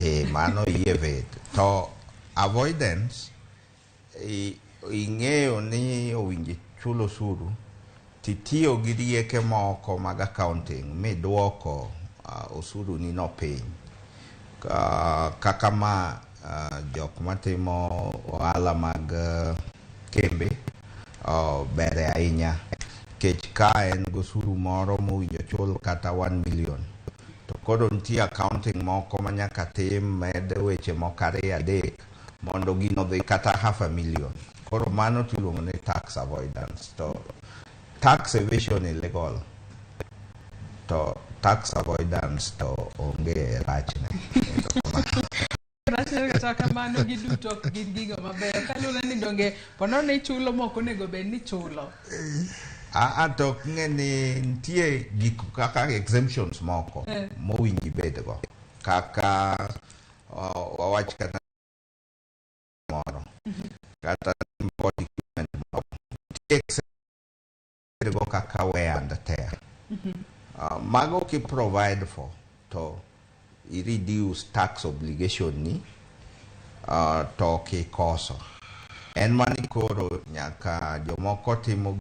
Mano i-evade. To avoidance, ing'eyo ni owinjo ichul osuru, titiyo gi rieke moko mag accounting miduoko osuru ni no piny. Kaka ma jok matimo ohala mag kembe bere ahinya, nikech ka en gosuru moro mowinjo chul kata 1 million, to koro nitie accounting moko ma nyaka tim, med weche moko ariyo adek mondo gino dhi kata half a million. Koro mano tiluongo ni tax avoidance. To tax evasion illegal, to tax avoidance to onge rachne. Rachne. Kata kamano, giduto ok gin gigo mabeyo, kaluwore ni donge ponono ichulo mok onego bed ni ichulo. Aa, to ok ng'e ni nitie gik kaka exemptions moko mowinjo ibedgo, kaka wawach kata moro kata import equipment moro, nitie exemption go kaka wear and tear. Mago ki provide for to i reduce tax obligation ni, to ok ikoso. En mani koro nyaka jomoko timo.